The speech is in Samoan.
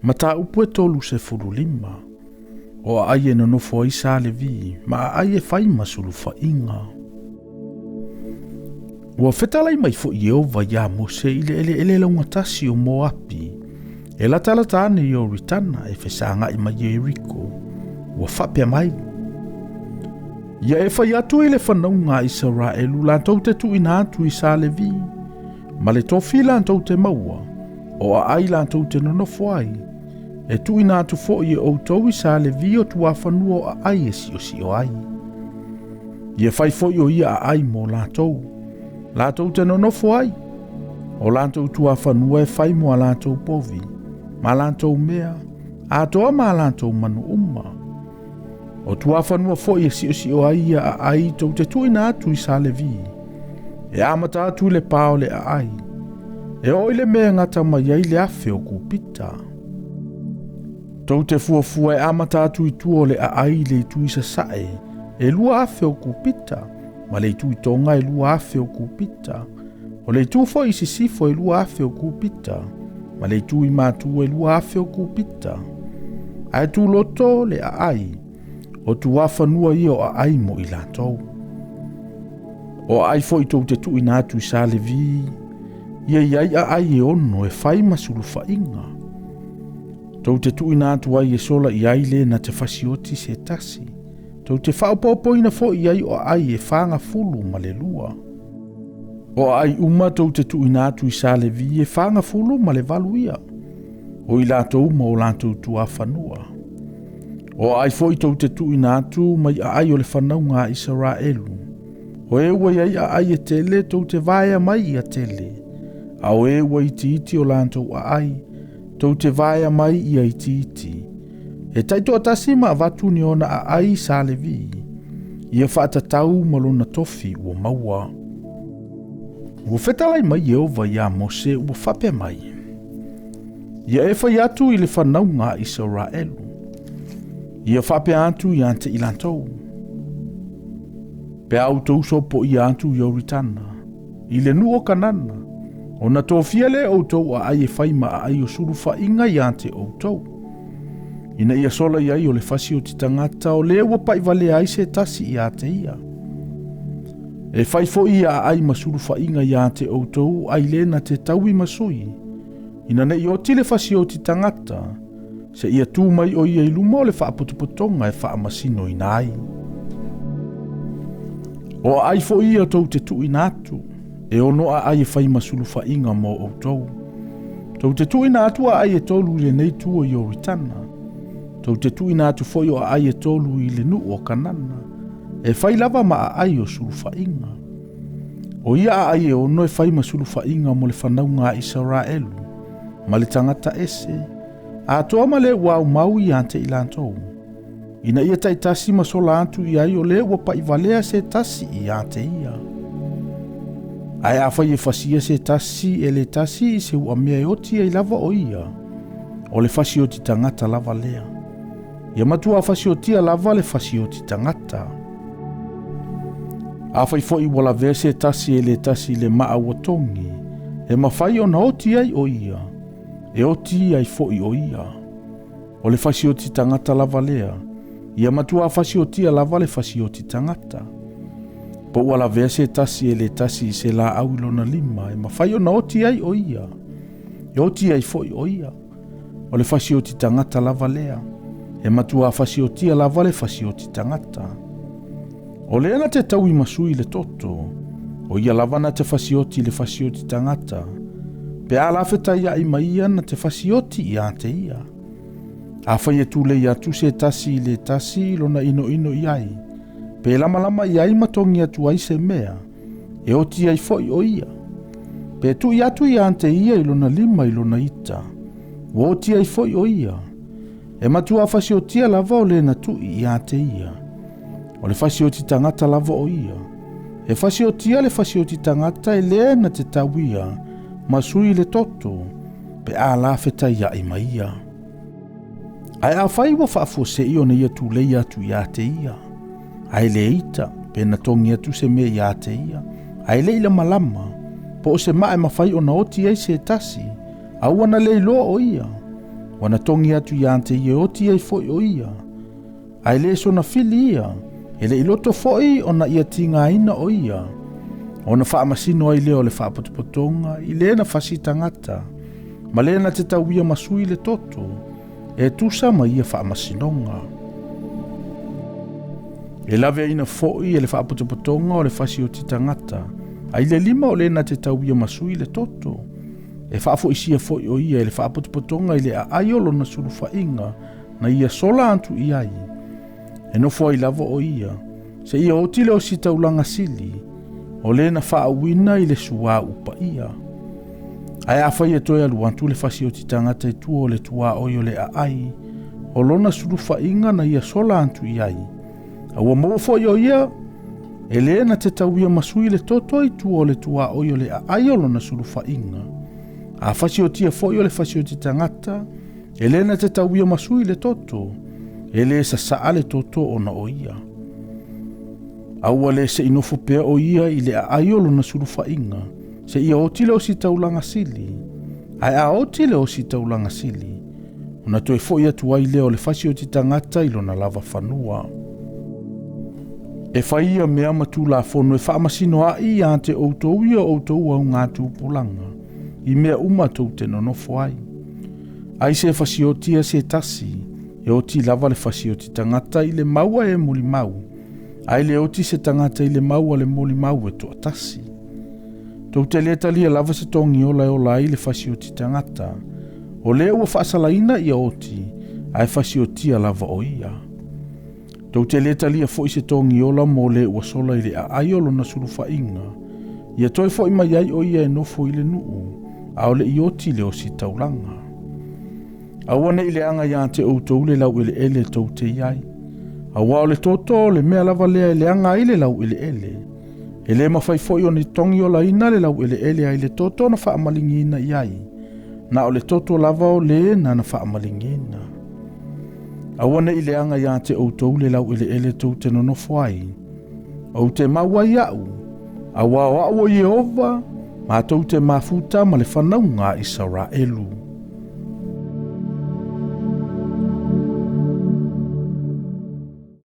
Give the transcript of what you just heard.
Mataupu e 35. O aai e nonofo ai sa Levi, ma aai e fai ma sulufaiga. Ua fetalai mai foi Ieova iā Mose i le eleele laugatasi o Moapi, e latalata ane i Ioritana e fesaga'i ma Ieriko, ua faapea mai, Ia e fai atu i le fanauga a Isaraelu latou te tuuina atu i sa Levi, ma le tofi latou te maua, o aai latou te nonofo ai, e tuuina atu foi e outou i sa Levi o tuafanua o aai e siosio ai. Ia fai foi o ia aai mo latou, latou te nonofo ai, o latou tuafanua e fai mo a latou povi, ma latou mea, atoa ma latou manu uma. O tuafanua foi e siosio ai ia aai tou te tuuina atu i sa Levi, e amata atu i le pa o le aai, e oo i le mea e gata mai ai le 1,000 o kupita. Tou te fuafua e amata atu i tua o le aai i le itu i sasae, e 2,000 o kupita, ma le itu i toga e 2,000 o kupita. O le itu foi i sisifo e 2,000 o kupita, ma le itu i matu e 2,000 o kupita. Ae tuloto le aai, o tuafanua ia o aai mo i latou. O aai foi tou te tuuina atu i sa Levi, ia i ai aai e 6 e fai ma sulufaiga. Tou te tuuina atu ai e sola i ai le na te fasioti se tasi. Tou te faaopoopoina foi i ai o aai e 42. O aai uma tou te tuuina atu i sa Levi e 48 ia, o i latou ma o latou tuafanua. O aai foi tou te tuuina atu mai aai o le fanauga a Isaraelu. O e ua i ai aai e tele tou te vaea mai ia tele, a o e ua itiiti o latou aai, tou te vaea mai ia itiiti. E taitoatasi ma avatu ni ona aai sa Levi, ia faatatau ma lona tofi ua maua. Ua fetalai mai Ieova iā Mose ua faapea mai, Ia e fai atu i le fanauga a Isaraelu, ia faapea atu ia te i latou, pe a outou sopoia atu i Ioritana, i le nuu o Kanana, ona tofia lea e outou aai e fai ma aai o sulufaiga ia te outou, ina ia sola i ai o le fasioti tagata o le ua pa'ivalea ai se tasi ia te ia. E fai foi ia aai ma sulufaiga ia te outou ai le na te taui ma sui, ina nei oti le fasioti tagata, se ia tu mai o ia i luma o le faapotopotoga e faamasinoina ai. O aai foi ia tou te tuuina atu, e 6 aai e fai ma sulufaiga mo outou. Tou te tuuina atu aai e 3 i lenei tu o Ioritana. Tou te tuuina atu foi o aai e 3 i le nuu o Kanana, e fai lava ma aai o sulufaiga. O ia aai e 6 e fai ma sulufaiga mo le fanauga a Isaraelu, ma le tagata ese, atoa ma le ua aumau ia te i latou, ina ia taitasi ma sola atu i ai o le ua pa'ivalea se tasi ia te ia. Ae afai e fasia se tasi e le tasi i se uamea e oti ai lava o ia, o le fasioti tagata lava lea. Ia matua fasiotia lava le fasioti tagata. Afai foi ua lavea se tasi e le tasi le maa ua togi, e mafai ona oti ai o ia, e oti ai foi o ia. O le fasioti tagata lava lea, ia matua fasiotia lava le fasioti tagata. Po ua lavea se tasi e le tasi i se laau i lona lima, e mafai ona oti ai o ia, e oti ai foi o ia. O le fasioti tagata lava lea, e matua fasiotia lava le fasioti tagata. O lea na te taui masui le toto, o ia lava na te fasioti le fasioti tagata, pe a la fetaia'i ma ia na te fasioti ia te ia. Afai e tulei atu se tasi i le tasi i lona inoino i ai, pe lamalama i ai ma togi atu ai se mea, e oti ai foi o ia. Pe tu'i atu ia te ia i lona lima i lona ita, ua oti ai foi o ia. E matua fasiotia lava o le na tu'i ia te ia. O le fasioti tagata lava o ia. E fasiotia le fasioti tagata e le na te tauia, ma sui le toto, pe a la fetaia'i ma ia. Ae afai ua faafuasei ona ia tulei atu ia te ia, ae le ita, pe na togi atu se mea ia te ia, ae le i lamalama, po o se maa e mafai ona oti ai se tasi, a ua na le iloa o ia, Ua na togi atu iā te ia e oti ai foi o ia. Ae le sona fili ia, e le i loto foi ona ia tigaina o ia, ona faamasino ai lea o le faapotopotoga i le na fasi tagata, ma le na te tauia ma sui le toto, e tusa ma ia faamasinoga. E laveaina foi e le faapotopotoga o le fasioti tagata, ai le lima o le na te tauia ma sui le toto, e faafoisia foi o ia e le faapotopotoga i le aai o lona sulufaiga na ia sola atu i ai. E nofo ai lava o ia, seia oti le ositaulaga sili, o le na faauina i le suā upaia. Ae afai e toe alu atu le fasioti tagata i tua o le tuaoi o le aai, o lona sulufaiga na ia sola atu i ai, a ua maua foi o ia, e le na te tauia ma sui le toto i tua o le tuaoi o le aai o lona sulufaiga. A fasiotia foi o le fasioti tagata, e le na te tauia ma sui le toto, e le sasaa le toto ona o ia. A ua le se i nofo pea o ia i le aai o lona sulufaiga, seia oti le ositaulaga sili. Ae a oti le ositaulaga sili, ona toe foi atu ai lea o le fasioti tagata i lona lava fanua. E fai ia mea ma tulafono e faamasino ai ia te outou ia outou augatupulaga, i mea uma tou te nonofo ai. Ai se fasiotia se tasi, e oti lava le fasioti tagata i le maua e mulimau, ae le oti se tagata i le maua le molimau e toatasi. Tou te le talia lava se togiola e ola ai le fasioti tagata, o lea ua faasalaina ia oti, ae fasiotia lava o ia. Tou te le talia foi se togiola mo le ua sola i le aai o lona sulufaiga, ia toe foi mai ai o ia e nofo i le nuu, a o le i oti le ositaulaga. Aua ne i leaga iā te outou le laueleele tou te i ai. Auā o le toto o le mea lava lea e leaga ai le laueleele. E le mafai foi ona togiolaina le laueleele ai le toto na faamaligiina i ai. Na o le toto lava o le na na faamaligiina. Aua ne i leaga iā te outou le laueleele tou te nonofo ai. Ou te mau ai au, auā o au o Ieova, matou te mafuta ma le fanauga a Isaraelu.